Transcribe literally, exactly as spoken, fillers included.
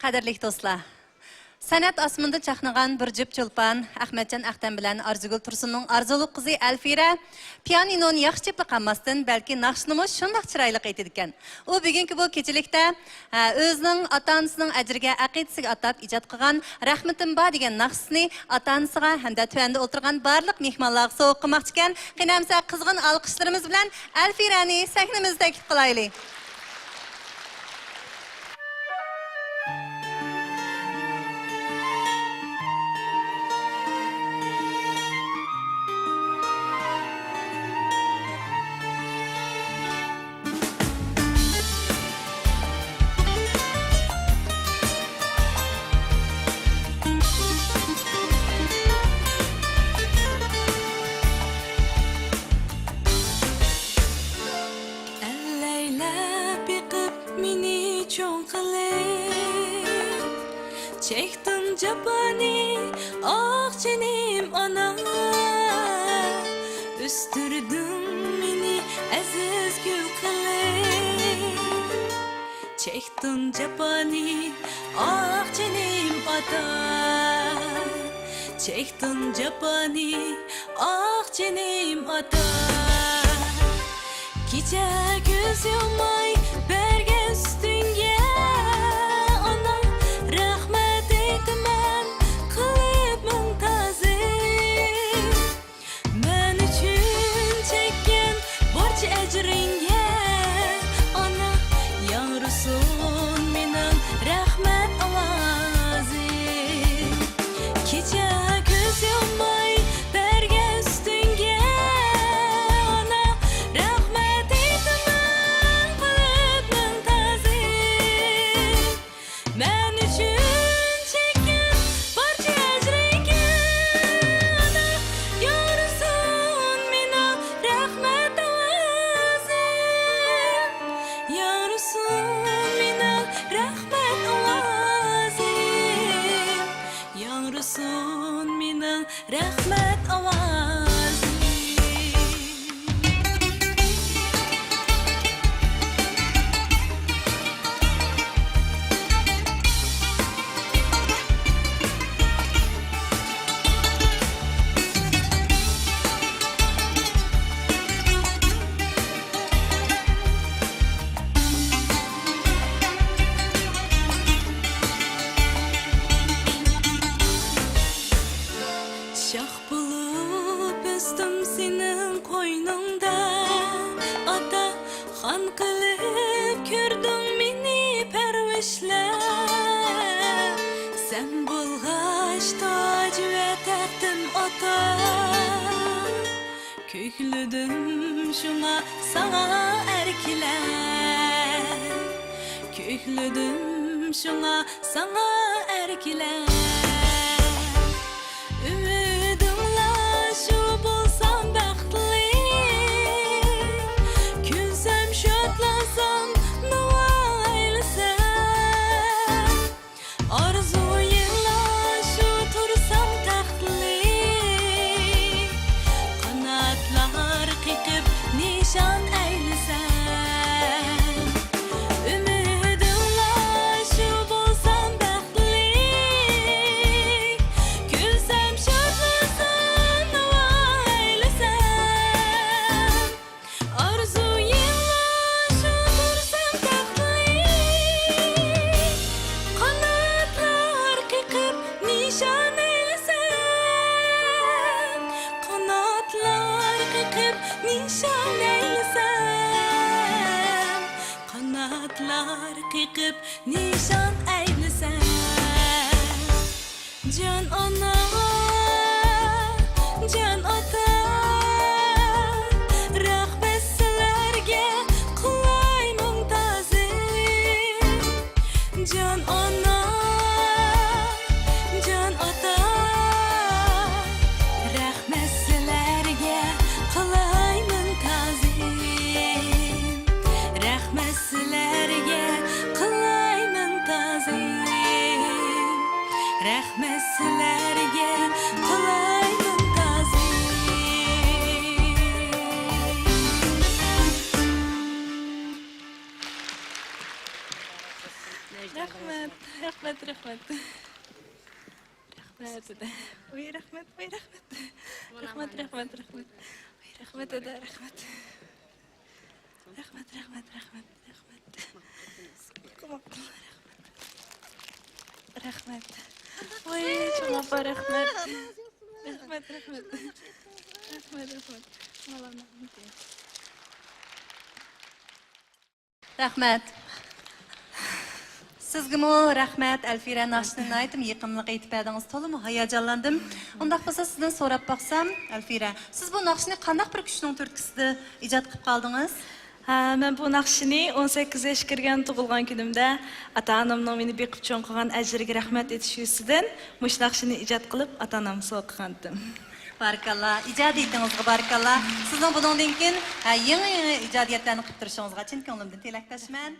قەدىرلىك دوستلار، سەنئەت ئاسمىنىدا چاقنىغان بىر جۈپ چولپان ئەخمەتجان ئەختەم بىلەن ئارزۇگۈل تۇرسۇننىڭ ئارزۇلۇق قىزى ئەلفىرە پىيانىنونى ياخشى چېپىپ قالماستىن، بەلكى ناخشىنىمۇ شۇنداق چىرايلىق ئېيتىدىكەن. ئۇ بۈگۈنكى بۇ كېچىلىكتە، ئە، ئۆزىنىڭ ئاتا-ئانىسىنىڭ ئەجرىگە، ئەقىدىسىگە ئاتاپ ئىجاد قىلغان رەھمىتىم بار دېگەن ناخشىسىنى ئاتا-ئانىسىغا ھەمدە تۆۋەندە ئولتۇرغان بارلىق مېھمانلارغا سوۋغا قىلماقچىكەن. قېنى ئەمىسە قىزغىن ئالقىشلىرىمىز بىلەن ئەلفىرەنى سەھنىمىزگە تەكلىپ قىلايلى. ئەللەيلەپ بېقىپ مېنى چوڭ قىلىپ، چەكتىڭ جاپانى، ئاق جېنىم ئانا. ئۆستۈردۈڭ مېنى ئەزىز گۈل قىلىپ، چەكتىڭ جاپانى، ئاق جېنىم ئاتا. چەكتىڭ جاپانى، ئاھ جېنىم ئاتا. كېچە كۆز يۇمماي بەرگەن سۈتۈڭگە ئانا، رەھمەت ئېيتىمەن قەلبىم تازا. مەن ئۈچۈن چەككەن بارچە ئەجرىڭگە ئانا، ياڭرىسۇن مېنىڭ رەھمەت ئاۋازىم. كېچە كۆز يۇمماي بەرگەن سۈتۈڭگە ئانا، رەھمەت ئېيتىمەن قەلبىم تازا. مەن ئۈچۈن چەككەن بارچە ئەجرىڭگە ئانا، ياڭرىسۇن مېنىڭ رەھمەت ئاۋازىم. ياڭرىسۇن مېنىڭ رەھمەت ئاۋازىم. ياڭرىسۇن مېنىڭ رەھمەت ئاۋازىم. شاھ بولۇپ ئۆستۈم سېنىڭ قوينۇڭدا، ئاتا، خان قىلىپ كۆردۈڭ مېنى پەرۋىشلەپ. سەن بولغاچ تاج ۋە تەختىم ئاتا، كۆكلىدىم شۇڭا ساڭا ئەركىلەپ. كۆكلىدىم شۇڭا ساڭا ئەركىلەپ. ئۈمىدىڭلا شۇ بولسام بەختلىك، كۈلسەم شادلانسام ناۋا ئەيلىسەم. ئارزۇيىڭلا شۇ تۇرسام تەختلىك، قاناتلار قېقىپ نىشان ئەيلىسەم. ئۈمىدىڭلا شۇ بولسام بەختلىك، كۈلسەم شادلانسام ناۋا ئەيلىسەم. ئارزۇيۇملا شۇ تۇرسام تەختلىك، قاناتلار قېقىپ نىشان ئەيلىسەم، قاناتلار قېقىپ نىشان ئەيلىسەم، قاناتلار قېقىپ نىشان ئەيلىسەم. جان ئانا، جان ئاتا، رەھمەت سىلەرگە قىلاي مىڭ تازا. جان ئانا، جان ئاتا، رەھمەت سىلەرگە قىلاي مىڭ تازا. رەھمەت سىلەرگە قىلاي مىڭ تازا. رەھمەت سىلەرگە رەھمەت، رەھمەت، رەھمەت. رەھمەت. ۋاي، رەھمەت، ۋاي، رەھمەت. رەھمەت، رەھمەت، رەھمەت. ۋاي، رەھمەت، ئەدە، رەھمەت. رەھمەت، رەھمەت، رەھمەت، رەھمەت. رەھمەت. ۋاي، چوڭ ئاپا، رەھمەت. رەھمەت، رەھمەت. رەھمەت، رەھمەت. رەھمەت. سىزگىمۇ رەھمەت، ئەلفىرە، ناخشىنى ناھايىتىمۇ يېقىملىق ئېيتىپ بەردىڭىز، تولىمۇ ھاياجانلاندىم. ئۇنداق بولسا سىزدىن سوراپ باقسام، ئەلفىرە، سىز بۇ ناخشىنى قانداق بىر كۈچنىڭ تۈرتكىسىدە ئىجاد قىلىپ قالدىڭىز؟ ھە، مەن بۇ ناخشىنى ئون سەككىز ياشقا كىرگەن تۇغۇلغان كۈنۈمدە ئاتا-ئانامنىڭ مېنى بېقىپ چوڭ قىلغان ئەجرىگە رەھمەت ئېيتىش يۈزىسىدىن مۇشۇ ناخشىنى ئىجاد قىلىپ ئاتا-ئانامغا سوۋغا قىلغانتىم. بارىكاللا، ئىجادىيىتىڭىزگە بارىكاللا. سىزنىڭ بۇنىڭدىن كېيىن، ھە، يېڭى-يېڭى ئىجادىيەتلەرنى قىلىپ تۇرۇشىڭىزغا چىن كۆڭلۈمدىن تىلەكداشمەن.